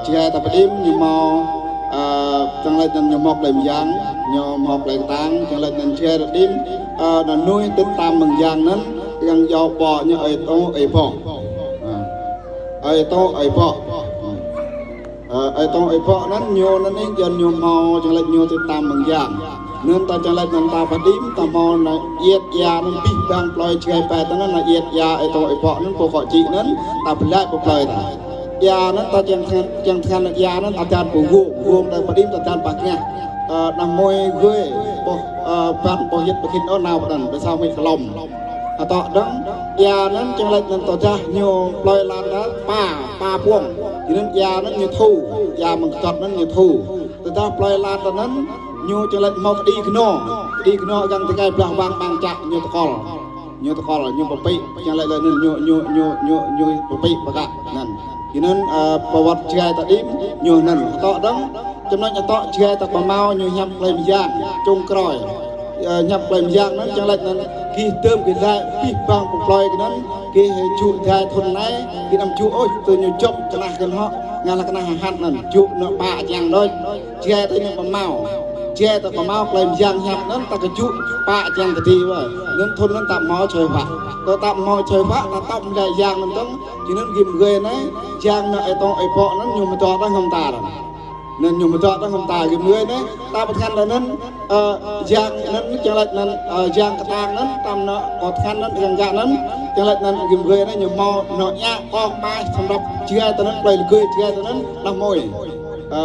ឆ្កែតាបឌីមញមកអឺចង្លេចនឹងញមកលេមយ៉ាងញមកលេតាំងចង្លេចនឹងឆ្កែតាឌីមអឺដល់នួយទៅតាមមងយ៉ាងហ្នឹងយ៉ាងយកបញអីតោអីផងអីតោអីផងអីតោអីផងហ្នឹងញោនេះយកញមកចង្លេចញទៅតាមមងយ៉ាងនឹងតចង្លេចនឹងតាបឌីមតមកណអៀតយ៉ានឹងពីបាំងផ្លយឆ្កែបែតហ្នឹងណអៀតយ៉ាអីតោអីផងហ្នឹងពកជីហ្នឹងតាប្លែកផ្លយតាយ៉ាហ្នឹងតជាងជាងថ្ងៃយ៉ាហ្នឹងអាចារ្យពូវងដល់បឌីមតចានបាក់ញ៉ាអឺណាមួយហ្វេបោះប៉ាន់បោះយិតបខិនអូណាវដិនដោយសារមិនក្លំអតដឹងយ៉ាហ្នឹងចង្លេចនឹងតចាស់ញោផ្លយឡានដល់ប៉ាប៉ាពួងនឹងយ៉ាហ្នឹងញធូយ៉ាមកកត់ហ្នឹងញធូតចាស់ផ្លយឡានទៅហ្នឹងញោចង្លេចមកឌីខ្នងឌីខ្នងយ៉ាងតកែផ្លាស់វាងបាំងចាក់ញោតកលញោតកលញោបពិចង្លេចលើនឹងញោញោញោញោញោបពិបកហ្នឹងពីនឹងប្រវត្តិឆ្កែតាឌីមញោនឹងតដឹងចំណុចតឆ្កែតាបម៉ោញោញ៉ាំផ្លែម្យ៉ាងចុងក្រោយញ៉ាំផ្លែម្យ៉ាងហ្នឹងចង្លេចនឹងគេទើមគេឡែពីបាំងផ្លយហ្នឹងគេជក់ថែធនណែគេដាំជក់អូយទៅញោជប់ច្លាស់កន្ហកងាលកណាហាត់ហ្នឹងជក់នៅបាក់យ៉ាងដូចឆ្កែទៅនឹងបម៉ោឆ្កែទៅបម៉ោផ្លែម្យ៉ាងញ៉ាំហ្នឹងតកជក់បាក់យ៉ាងកទីវើនឹងធនហ្នឹងតាមកឆើបាក់ទៅតាមកឆើបាក់តាតបយ៉ាងហ្នឹងទៅជានឹងគេមកណែយ៉ាងនៅអីតអីប៉ហ្នឹងខ្ញុំមិនតដល់ខ្ញុំតានឹងខ្ញុំមិនតដល់ខ្ញុំតាគេមើលនេះតាប្រធានដល់នឹងអឺយ៉ាងនឹងចង្លេចនឹងយ៉ាងកតាងនឹងតាមក៏ឋាននឹងយ៉ាងយ៉ាងនឹងចង្លេចនឹងគេមើលនេះខ្ញុំមកណញាកងបាយសម្រាប់ជាទៅនឹងផ្លូវលគជាទៅនឹងដល់មួយអឺ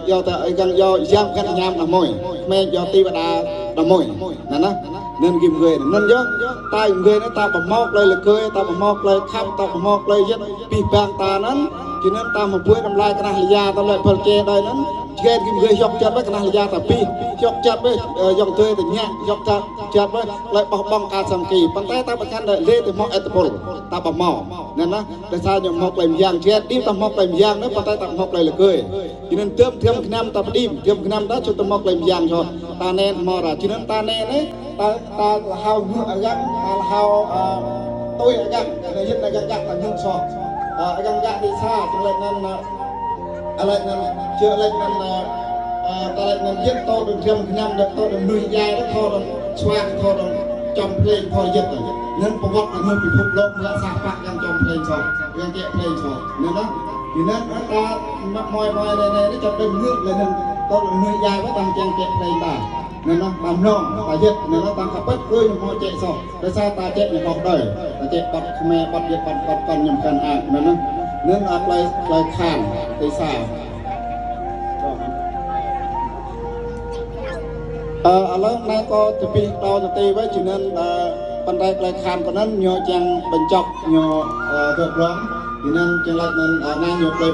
យកតែអីយ៉ាងយកយ៉ាងកាន់ញ៉ាំដល់មួយក្មេងយកទីបដាដល់មួយណាណានឹងគេមើលនឹងយកតាមើលនេះតាប្រមកផ្លូវលគតាប្រមកផ្លូវខាប់តាប្រមកផ្លូវយិតពីបាងតាហ្នឹងជានឹងតាមមកពួយតម្លៃកណាស់លយាតម្លៃផលគេដល់ហ្នឹងឆ្កែគេមើលយកចិត្តវិញកណាស់លយាតាពីយកចិត្តវិញយកទៅទៅញាក់យកចិត្តចិត្តវិញឡើយបោះបង់ការសំគីប៉ុន្តែតាមប្រកាន់លេទៅមកអត្តពលតាបមកណែណាដោយសារខ្ញុំមកផ្លែយ៉ាងឆ្កែឌីមតាមកផ្លែយ៉ាងហ្នឹងប៉ុន្តែតាមកផ្លែលគើជានឹងទើមធៀមឆ្នាំតាឌីមធៀមឆ្នាំតាជិតទៅមកផ្លែយ៉ាងចុះតាណែមករជានឹងតាណែនេះតាតាលហៅងក់យ៉ាងតាលហៅទុយយ៉ាងយិតយ៉ាងតាងក់សោះយ៉ាងយ៉ាទីសាចង្លេចនឹងឥឡូវនឹងជឿលេចនឹងអឺតលេចនឹងយិតតដល់ធៀមឆ្នាំដល់តដល់នុយយ៉ាដល់ថដល់ឆ្វាក់ថដល់ចំភ្លេងថយិតនឹងប្រវត្តិនៅពិភពលោកមើលសាបៈយ៉ាងចំភ្លេងសោះយ៉ាងជាភ្លេងសោះនឹងណាពីนั้นតាមកមួយមួយនេះនេះចាប់ទៅងើកលើនឹងតដល់នុយយ៉ាតាមជាងជាភ្លេងតានឹងណាតាមនងតាយិតនឹងតាមកពិតគឺមកចេសោះដោយសារតាចេញបោះដែរតាចេបាត់ខ្មែរបាត់យិតបាត់បាត់កនខ្ញុំកាន់អានឹងណានឹងអាផ្លៃផ្លៃខានទេសាអឺឥឡូវណែក៏ទៅពីដល់ទៅទេវិញជំនាន់ប៉ុន្តែផ្លៃខានប៉ុណ្ណឹងញោចាំងបញ្ចប់ញោទៅប្រងជំនាន់ចឹងឡើយនឹងណាញោផ្លៃ